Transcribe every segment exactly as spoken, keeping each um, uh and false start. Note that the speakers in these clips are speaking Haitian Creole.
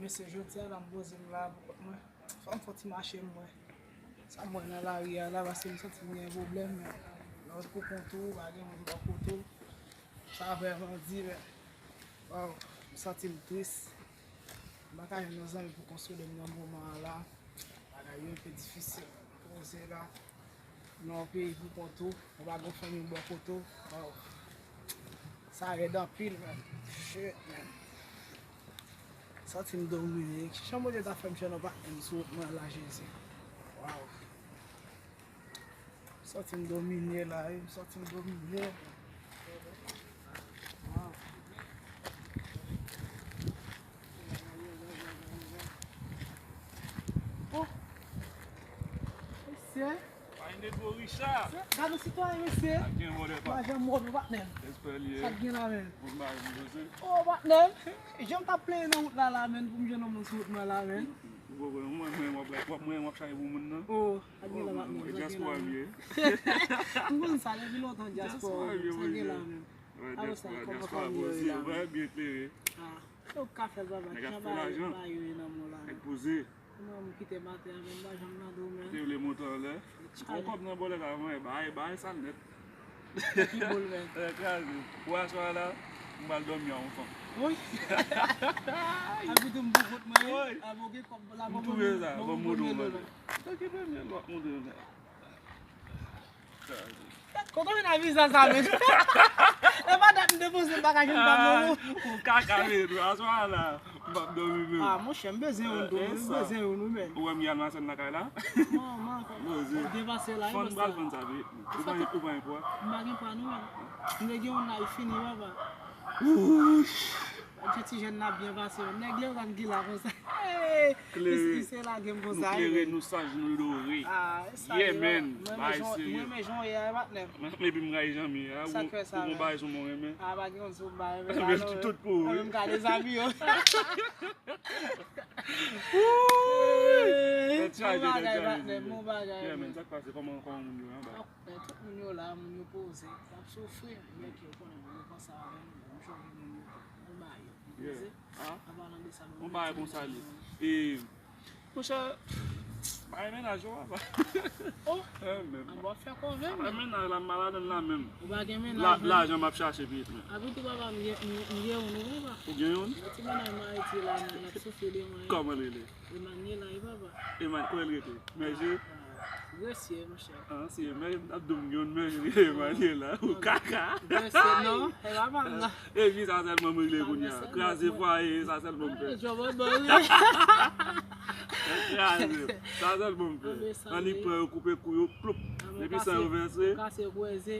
Mesye, jodi a la, m poze m la pou kont mwen. Fò m fè yon ti mache m wè sa m wè nan lari a la, paske m santi m gen pwoblèm. Lè w pou kont ou, pa gen moun bò kote w, sa vrèman di, men, waw, m santi m tris. M pa ka jwenn yon zanmi pou konsole m nan moman an la. Bagay yo enpe difisil. Poze la. Nan yon peyi pou kont ou, ou pa gen fanmi bò kote w. Waw. Sa rèd anpil, man. Shit, man. Santi m domine. Ki jan Bondye ta fè m jwenn yon patnè m sou wout mwen la, Jezi? Waw. Santi m domine la, wi. Santi m domine. Waw. Oh. Mesye. Ay, Negro Richard. Gade yon sitwayen, mesye. Ak gen vòlè pa. Pa janm wè w, patnè m. Respè li ye. Sa k gen la, menm? Bon bagay, bon bagay. Oh, patnè m. Jan m t ap plenyen nan wout la, la, menm, pou m jwenn yon moun sou wout mwen la, menm. Ou konprann, mwen, mwen, w ap, w ap, mwen, w ap chache pou moun nan. Oh, sa k gen la, patnè m, sa k gen la, menm. Dyaspora m ye. M konn sa, depi lontan, dyaspora, sa k gen la, menm. Alò, sa, kòman fanmi yo ye la, menm? Byen klere. Ah. Yo ka fè l, papa. Nèg ap fè lajan. Nèg poze. Non, m kite m atè a, men m pa janm nan do, men. Te vle monte anlè. Gon kòb nan bòlèt avan, e bay, bay sa nèt. Ki bòl, men. E kraze. Pou aswè a la, m pral dòmi a yon fanm. Wi. Epi tou m pou kont mwen, wi. Wi. A, bon, gen kòb la, bon, m touye sa, bon, m montre w, mande. Sa ki premye lòt montre w la. Kote w vin ak vizaj sa, men? E pa dat m depoze m pa ka jwenn pa moun. Ou kaka, men, aswè a la, m p ap dòmi, men. Ah, monchè, m bezwen youn tou, m bezwen youn, wi, men. Ou wè m gen almasèn lakay la? Non, man, poze. Ou gen pase la, wi, fann, pral fann sa, wi. Ou pa gen, ou pa gen pwa? M pa gen pwa, non, men. M te gen youn la, li fini, papa. Wouch! Ti jèn nan ap byen pase, men nèg Leogàn ki la konsa. Hey! Klere. Isi se lage m konsa, nou klere, men. Nou saj, nou dore. Ah, sa yeah, man. Mwen renmen jan w ye a, patnè m. Epi m rayi jan m ye a. Sa k fè sa, ou gon bagay sou mwen renmen. Ah, pa gen yon sou m pa renmen la, non. Tout pou ou. Mwen menm ka dezabiye w. Wouy! Tèt chaje, tèt chaje. Bon bagay, patnè m, bon bagay. Yeah, man, sa k pase? Kòman, kòman moun yo anba? Tout moun yo la, moun yo poze. Y ap soufri, men ke yo konnen moun yo panse avè m, m chanje moun yo. Bon bagay. Poze. An palan de sa, bon bagay konsa li. E, monchè, bagay mennaj yo, papa. Oh! An w ap fè kòve, men. Bagay mennaj la, m pa ladann la menm. Ou pa gen mennaj, men. Lajan m ap chache pi vit, men. Apitou, papa, m gen, m gen youn, wi, papa. Ou gen youn? Yon ti mennaj mwen Ayiti la, men, l ap soufri de mwen. Kòman li rele? Emmanuela, wi, papa. Eman-, kòman l rete? Mèje? Gresye, monchè. Ah, si Emmanuel ap di m yon mèj li Emmanuel la, ou kaka. Gresye, non, e pa pa m nan. Epi sa sèlman m regle kounye a. Kraze fwaye, sa sèlman m fè. Kraze. Sa sèlman m fè. Annik pran yo, koupe kou yo, ploup. Epi san yo vèse,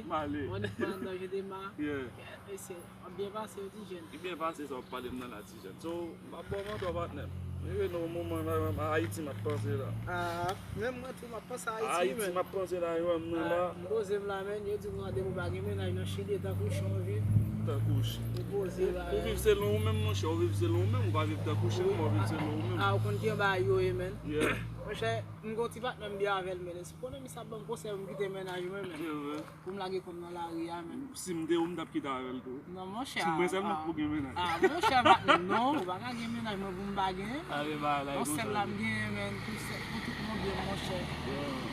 m ale. Yeah. Mesye, w ap byen pase, wi, ti jèn. Li byen pase, sa w ap pale m nan la, ti jèn. So, m ap ba w mantò, patnè m. Mwen rete nan yon moman la, Ayiti m ap panse la. Ah, menm mwen tou, m ap panse Ayiti, Ayiti, men. M ap panse la, wi, m nan la. M poze m la, men, yo di m gade m ou pa gen mennaj nan Chili, tankou chen w viv. Tankou chen. Ou poze la, ou viv selon ou menm, monchè, ou viv selon ou menm, ou pa viv tankou chen, ou viv selon ou menm. Ah, ou konn ki anba yo ye, men. Yeah. Monchè, m gon ti patnè m byen avè l, men. Si konnen misye ap ban m konsèy pou m kite mennaj mwen, men. Se vre. Pou m lage kò m nan lari a, men. Si m te ou, m t ap kite avè l tou. Non, monchè. Si mwen sèlman k pou gen mennaj. Ah, monchè, pa, non, ou pa ka gen mennaj mwen pou m pa genyen. Yon sèl la m genyen, men, pou sè-, pou tout moun byen, monchè.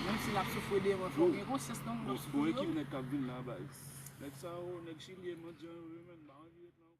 Menm si l ap soufri de mwen, fò w gen konsyans nan moun ap soufri yo. Gon ekip nèg k ap vin la, baz. Nèg sa yo, nèg chilyen, mandyan yo, men, m pa anvi ret nan